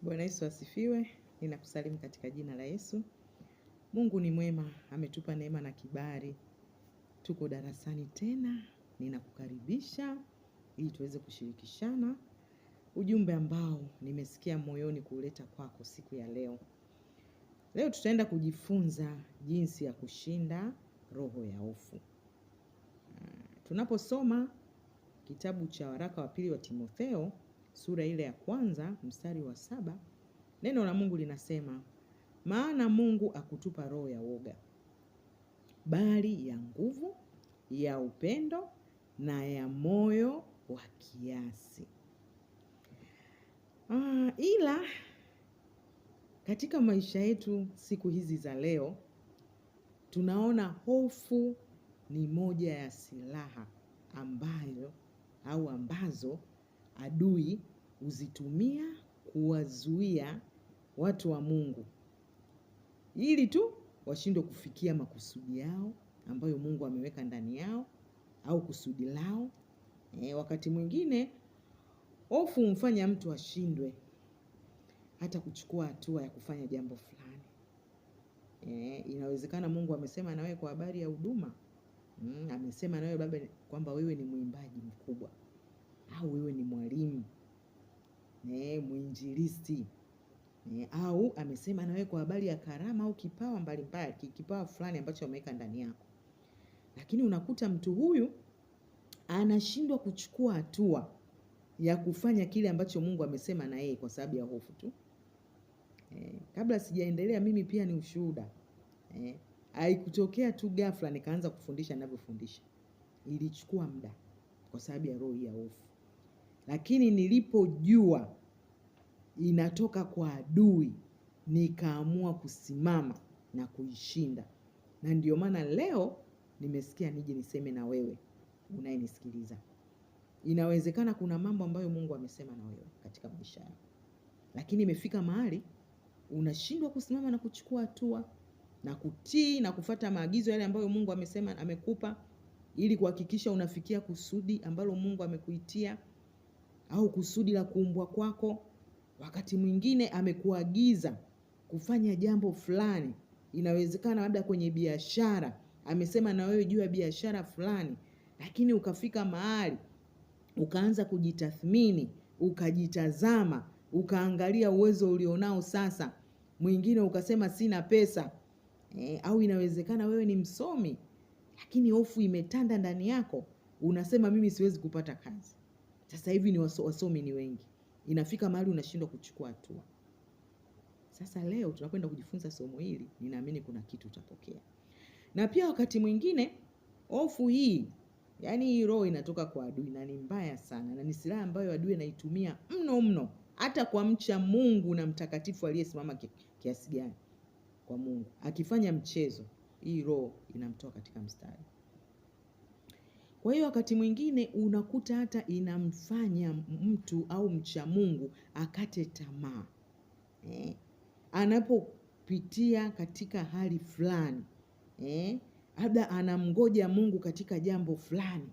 Bwana Yesu asifiwe. Ninakusalimu katika jina la Yesu. Mungu ni mwema, ametupa neema na kibali. Tuko darasani tena, ninakukaribisha ili tuweze kushirikishana ujumbe ambao nimesikia moyoni kuleta kwako siku ya leo. Leo tutaenda kujifunza jinsi ya kushinda roho ya hofu. Tunaposoma kitabu cha waraka wa pili wa Timotheo sura ile ya kwanza mstari wa 7, neno la Mungu linasema, maana Mungu akutupa roho ya woga, bali ya nguvu, ya upendo na ya moyo wa kiasi. Ila katika maisha yetu siku hizi za leo tunaona hofu ni moja ya silaha ambayo au ambazo adui huzitumia kuwazuia watu wa Mungu ili tu washindwe kufikia makusudi yao ambayo Mungu ameweka ndani yao au kusudi lao. Wakati mwingine hofu humfanya mtu ashindwe hata kuchukua hatua ya kufanya jambo fulani. Inawezekana Mungu amesema na wewe kwa habari ya huduma. Amesema na wewe baba kwamba wewe ni mwimbaji mkubwa au wewe ni mwalimu, mwinjilisti. Au amesema na wewe kwa habari ya karama au kipawa mbalimbali, kipawa fulani ambacho ameweka ndani yako. Lakini unakuta mtu huyu anashindwa kuchukua hatua ya kufanya kile ambacho Mungu amesema na yeye kwa sababu ya hofu tu. Kabla sijaendelea, mimi pia ni ushuhuda. Haikutokea tu ghafla nikaanza kufundisha ninavyofundisha. Ilichukua muda kwa sababu ya roho ya hofu. Lakini nilipojua inatoka kwa adui, nikaamua kusimama na kuishinda. Na ndio maana leo nimesikia nije niseme na wewe unayenisikiliza. Inawezekana kuna mambo ambayo Mungu amesema na wewe katika maisha yako, lakini imefika mahali unashindwa kusimama na kuchukua hatua na kutii na kufuata maagizo yale ambayo Mungu amesema amekupa ili kuhakikisha unafikia kusudi ambalo Mungu amekuitia au kusudi la kuumbwa kwako. Wakati mwingine amekuagiza kufanya jambo fulani, inawezekana labda kwenye biashara amesema na wewe juu ya biashara fulani, lakini ukafika mahali ukaanza kujitathmini, ukajitazama, ukaangalia uwezo ulionao sasa, mwingine ukasema sina pesa. Au inawezekana wewe ni msomi lakini hofu imetanda ndani yako, unasema mimi siwezi kupata kazi. Sasa hivi ni wasomi ni wengi. Inafika mahali unashindwa kuchukua hatua. Sasa leo tunakwenda kujifunza somo hili, ninaamini kuna kitu utapokea. Na pia wakati mwingine hofu hii, yani hii roho inatoka kwa adui na ni mbaya sana, na ni silaha ambayo adui anaitumia mno mno, hata kwa mcha Mungu na mtakatifu aliyesimama kiasi gani kwa Mungu. Akifanya mchezo, hii roho inamtoa katika mstari. Kwa hiyo wakati mwingine unakuta hata inamfanya mtu au mcha Mungu akate tamaa. Anapopitia katika hali fulani, labda anamngoja Mungu katika jambo fulani,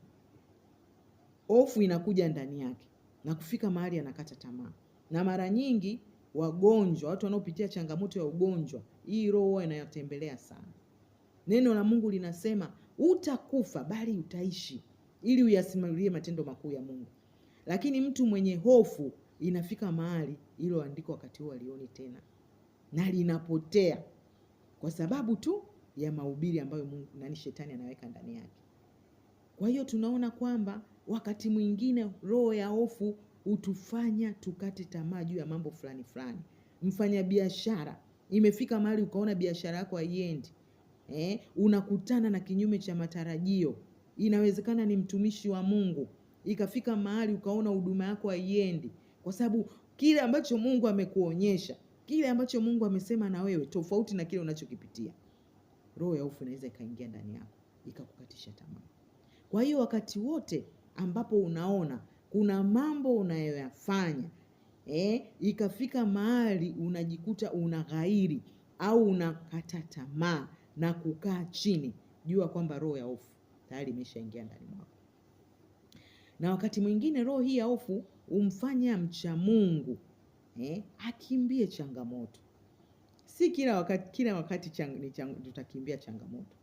hofu inakuja ndani yake na kufika mahali anakata tamaa. Na mara nyingi wagonjwa, watu wanaopitia changamoto ya ugonjwa, hii roho huwa inayotembelea sana. Neno la Mungu linasema utakufa bali utaishi ili uyasimulie matendo makuu ya Mungu. Lakini mtu mwenye hofu inafika mahali hilo andiko wakati huo alioni tena na linapotea kwa sababu tu ya mahubiri ambayo Mungu nani shetani anaweka ndani yake. Kwa hiyo tunaona kwamba wakati mwingine roho ya hofu hutufanya tukate tamaa juu ya mambo fulani fulani. Mfanyabiashara, imefika mahali ukaona biashara yako haiendi. Unakutana na kinyume cha matarajio. Inawezekana ni mtumishi wa Mungu, ikafika mahali ukaona huduma yako haiendi kwa sababu kile ambacho Mungu amekuonyesha, kile ambacho Mungu amesema na wewe tofauti na kile unachokipitia. Roho ya hofu inaweza ikaingia ndani yako ikakukatisha tamaa. Kwa hiyo wakati wote ambapo unaona kuna mambo unayoyafanya, ikafika mahali unajikuta unaghairi au unakata tamaa na kukaa chini, jua kwamba roho ya hofu tayari imeshaingia ndani mwako. Na wakati mwingine roho hii ya hofu humfanya mcha Mungu akimbie changamoto. Si kila wakati tutakimbia changamoto,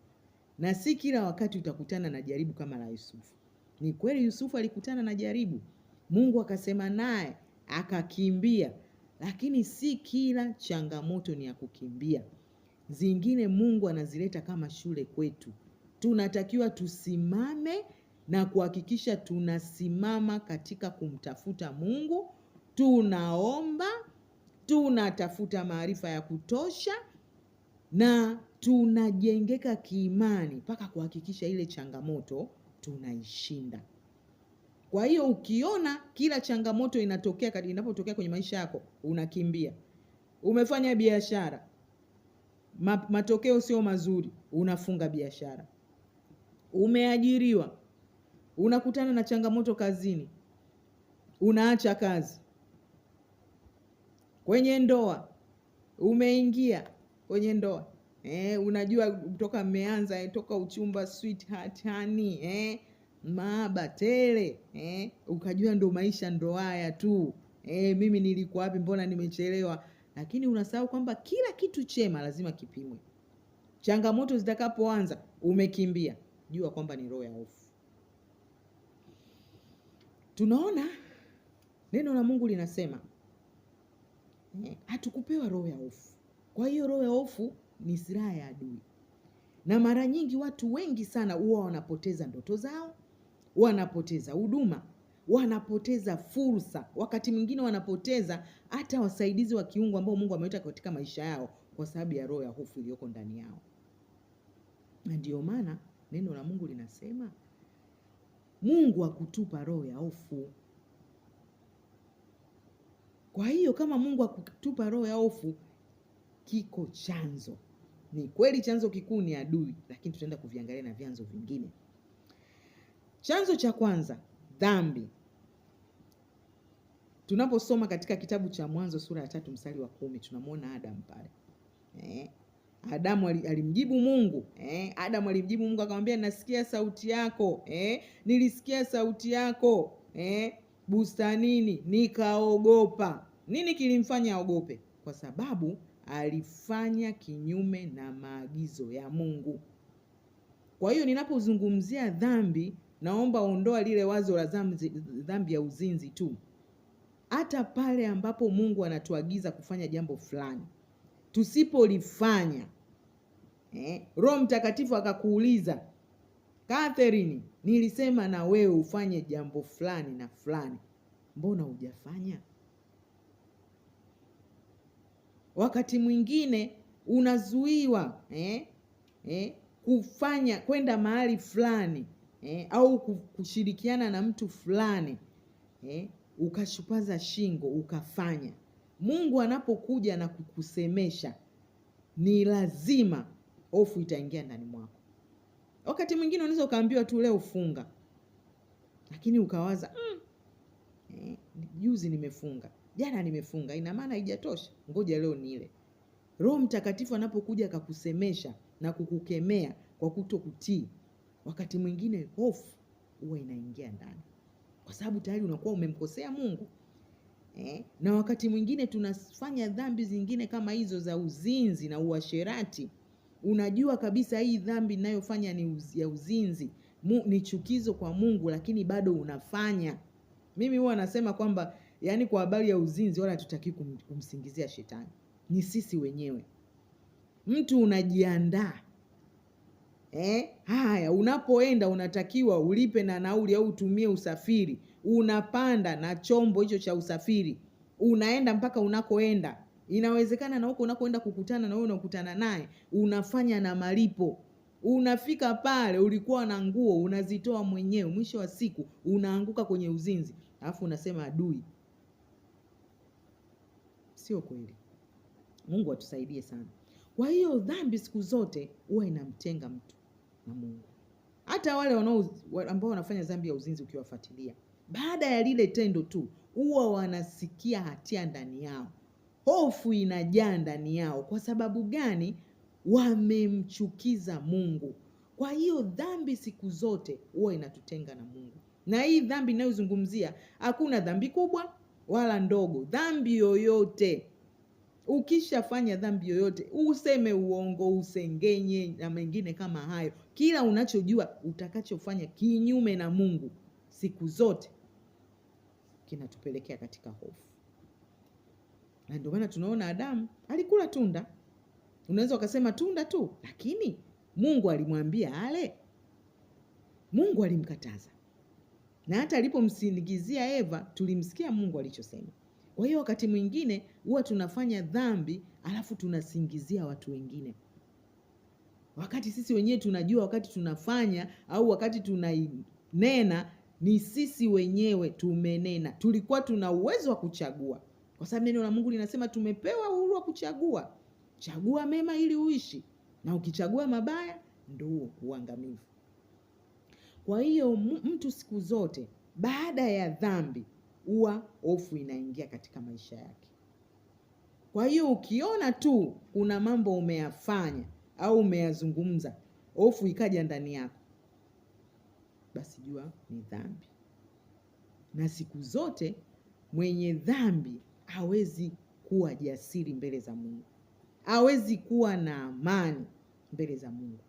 na si kila wakati utakutana na jaribu kama la Yusufu. Ni kweli Yusufu alikutana na jaribu, Mungu akasema naye akakimbia, lakini si kila changamoto ni ya kukimbia. Zingine Mungu anazileta kama shule kwetu. Tunatakiwa tusimame na kuhakikisha tunasimama katika kumtafuta Mungu, tunaomba, tunatafuta maarifa ya kutosha na tunajengeka kiimani mpaka kuhakikisha ile changamoto tunaishinda. Kwa hiyo ukiona kila changamoto inatokea, inapotokea kwenye maisha yako unakimbia. Umefanya biashara, matokeo sio mazuri, unafunga biashara. Umeajiriwa, unakutana na changamoto kazini, unaacha kazi. Kwenye ndoa, umeingia kwenye ndoa, unajua toka mmeanza, toka uchumba, sweetheart, honey, maaba tele, ukajua ndo maisha ndo haya tu, mimi nilikuwa wapi, mbona nimechelewa? Lakini unasahau kwamba kila kitu chema lazima kipimwe. Changamoto zitakapoanza umekimbia, jua kwamba ni roho ya hofu. Tunaona neno la Mungu linasema hatukupewa roho ya hofu. Kwa hiyo roho ya hofu ni silaha ya adui, na mara nyingi watu wengi sana huwa wanapoteza ndoto zao, wanapoteza huduma, wanapoteza fursa, wakati mwingine wanapoteza hata wasaidizi wa kiungu ambao Mungu ameweka katika maisha yao kwa sababu ya roho ya hofu iliyoko ndani yao. Na ndio maana neno la Mungu linasema Mungu hakutupa roho ya hofu. Kwa hiyo kama Mungu hakutupa roho ya hofu, kiko chanzo. Ni kweli chanzo kikuu ni adui, lakini tutaenda kuviangalia na vyanzo vingine. Chanzo cha kwanza, dhambi. Tunaposoma katika kitabu cha Mwanzo sura ya 3 mstari wa 10, tunamwona Adam pale. Adamu alimjibu Mungu. Adamu alimjibu Mungu akamwambia, nasikia sauti yako. Nilisikia sauti yako bustanini nikaogopa. Nini kilimfanya aogope? Kwa sababu alifanya kinyume na maagizo ya Mungu. Kwa hiyo ninapozungumzia dhambi, naomba ondoa lile wazo la dhambi ya uzinzi tu. Hata pale ambapo Mungu anatuagiza kufanya jambo fulani, tusipolifanya, Roho Mtakatifu akakuuliza, Catherine, nilisema na wewe ufanye jambo fulani na fulani, mbona hujafanya? Wakati mwingine unazuiwa kufanya kwenda mahali fulani au kushirikiana na mtu fulani, ukashupaza shingo ukafanya. Mungu anapokuja na kukusemesha, ni lazima hofu itaingia ndani mwako. Wakati mwingine unaweza ukaambiwa tu leo funga, lakini ukawaza, juzi nimefunga, jana nimefunga, ina maana haijatosha, ngoja leo nile. Roho Mtakatifu anapokuja akakusemesha na kukukemea kwa kutokutii, wakati mwingine hofu huwa inaingia ndani, kwa sababu tayari unakuwa umemkosea Mungu. Na wakati mwingine tunafanya dhambi zingine kama hizo za uzinzi na uasherati. Unajua kabisa hii dhambi ninayofanya ni ya uzinzi, ni chukizo kwa Mungu, lakini bado unafanya. Mimi huwa nasema kwamba kwa habari ya uzinzi wala hatutaki kumsingizia shetani, ni sisi wenyewe. Mtu unajiandaa, haya, unapoenda unatakiwa ulipe na nauli au utumie usafiri, unapanda na chombo hicho cha usafiri, unaenda mpaka unakoenda. Inawezekana na huko unakoenda kukutana na wewe unakutana naye, unafanya na malipo. Unafika pale ulikuwa na nguo unazitoa mwenyewe, mwisho wa siku unaanguka kwenye uzinzi, alafu unasema adui. Sio kweli. Mungu atusaidie sana. Kwa hiyo dhambi siku zote huwa inamtenga mtu na Mungu. Hata wale ambao wanafanya dhambi ya uzinzi ukiwafuatilia, baada ya lile tendo tu huwa wanasikia hatia ndani yao, hofu inajaa ndani yao. Kwa sababu gani? Wamemchukiza Mungu. Kwa hiyo dhambi siku zote huwa inatutenga na Mungu. Na hii dhambi ninayozungumzia, hakuna dhambi kubwa wala ndogo, dhambi yoyote. Ukishafanya dhambi yoyote, useme uongo, usengenye na mengine kama hayo, kila unachojua utakachofanya kinyume na Mungu siku zote kinatupelekea katika hofu. Na ndio maana tunaona Adamu alikula tunda. Unaweza ukasema tunda tu, lakini Mungu alimwambia ale. Mungu alimkataza. Na hata alipomsingizia Eva, tulimsikia Mungu alichosema. Kwa hiyo wakati mwingine huwa tunafanya dhambi alafu tunasingizia watu wengine, wakati sisi wenyewe tunajua wakati tunafanya au wakati tunainena ni sisi wenyewe tumenena. Tulikuwa tuna uwezo wa kuchagua, kwa sababu neno la Mungu linasema tumepewa uhuru wa kuchagua. Chagua mema ili uishi, na ukichagua mabaya ndio uangamivu. Kwa hiyo mtu siku zote baada ya dhambi huwa hofu inaingia katika maisha yake. Kwa hiyo ukiona tu kuna mambo umeyafanya au umeyazungumza, hofu ikaja ndani yako, basi jua ni dhambi. Na siku zote mwenye dhambi hawezi kuwa jasiri mbele za Mungu, hawezi kuwa na amani mbele za Mungu.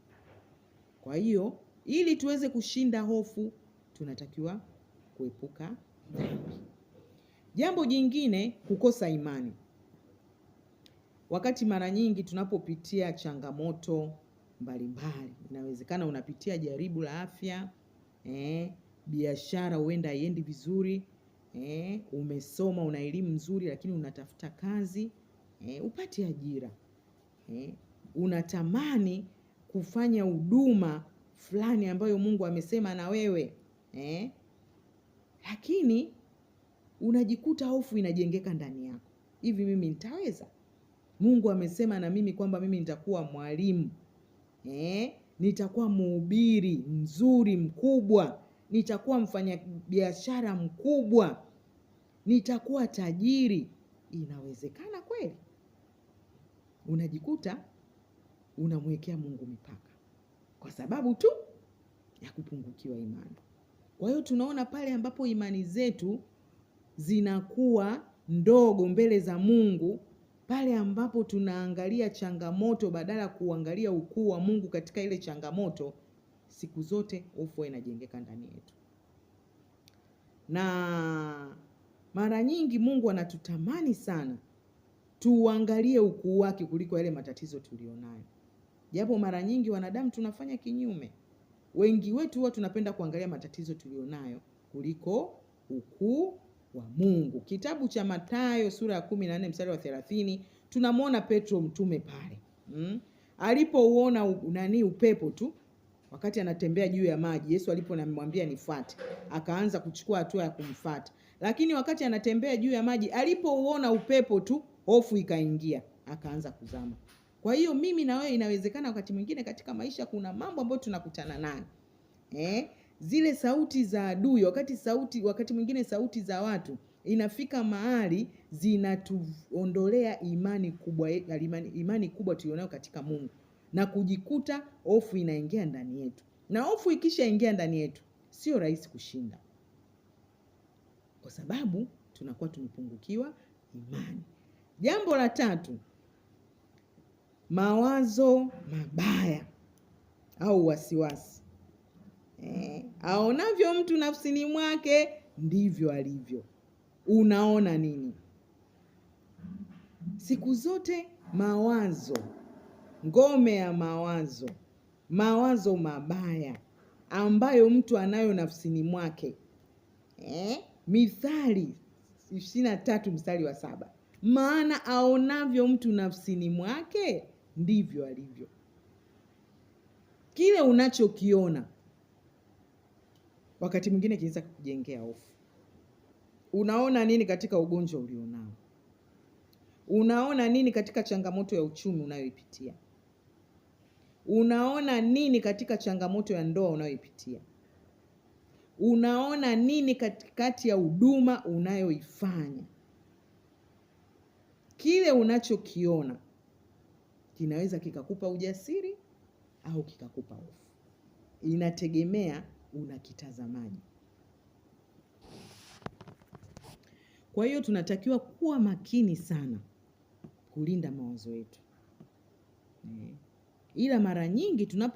Kwa hiyo ili tuweze kushinda hofu, tunatakiwa kuepuka dhambi. Jambo jingine, kukosa imani. Wakati mara nyingi tunapopitia changamoto mbalimbali, inawezekana unapitia jaribu la afya, biashara huenda haiendi vizuri, umesoma, una elimu nzuri lakini unatafuta kazi, upate ajira, unatamani kufanya huduma fulani ambayo Mungu amesema na wewe, lakini unajikuta hofu inajengeka ndani yako. Hivi mimi nitaweza? Mungu amesema na mimi kwamba mimi nitakuwa mwalimu, nitakuwa mhubiri mzuri mkubwa, nitakuwa mfanyabiashara mkubwa, nitakuwa tajiri. Inawezekana kweli? Unajikuta unamwekea Mungu mipaka kwa sababu tu ya kupungukiwa imani. Kwa hiyo tunaona pale ambapo imani zetu zinakuwa ndogo mbele za Mungu, pale ambapo tunaangalia changamoto badala kuangalia ukuu wa Mungu katika ile changamoto, siku zote hofu inajengeka ndani yetu. Na mara nyingi Mungu anatutamani sana tuangalie ukuu wake kuliko yale matatizo tulionayo. Japo mara nyingi wanadamu tunafanya kinyume. Wengi wetu huwa tunapenda kuangalia matatizo tulionayo kuliko ukuu wa Mungu. Kitabu cha Mathayo sura ya 14 mstari wa 30 tunamwona Petro mtume pale. Alipouona upepo tu wakati anatembea juu ya maji, Yesu alipomwambia nifuate, akaanza kuchukua hatua ya kumfuata. Lakini wakati anatembea juu ya maji, alipouona upepo tu, hofu ikaingia, akaanza kuzama. Kwa hiyo mimi na wewe inawezekana wakati mwingine katika maisha kuna mambo ambayo tunakutana nayo. Zile sauti za adui, wakati mwingine sauti za watu inafika mahali zinatuondolea imani kubwa, imani kubwa tulionayo katika Mungu, na kujikuta hofu inaingia ndani yetu. Na hofu ikishaingia ndani yetu sio rahisi kushinda, kwa sababu tunakuwa tumepungukiwa imani. Jambo la tatu, mawazo mabaya au wasiwasi. Aonavyo mtu nafsini mwake ndivyo alivyo. Unaona nini? Siku zote mawazo, ngome ya mawazo, mawazo mabaya ambayo mtu anayo nafsini mwake. Mithali 23 mstari wa 7, maana aonavyo mtu nafsini mwake ndivyo alivyo. Kile unachokiona wakati mwingine kinaweza kukujengea hofu. Unaona nini katika ugonjwa ulionao? Unaona nini katika changamoto ya uchumi unayoipitia? Unaona nini katika changamoto ya ndoa unayoipitia? Unaona nini katikati ya huduma unayoifanya? Kile unachokiona kinaweza kikakupa ujasiri au kikakupa hofu. Inategemea unakitazamaje. Kwa hiyo tunatakiwa kuwa makini sana kulinda mawazo yetu. Ila mara nyingi tunapo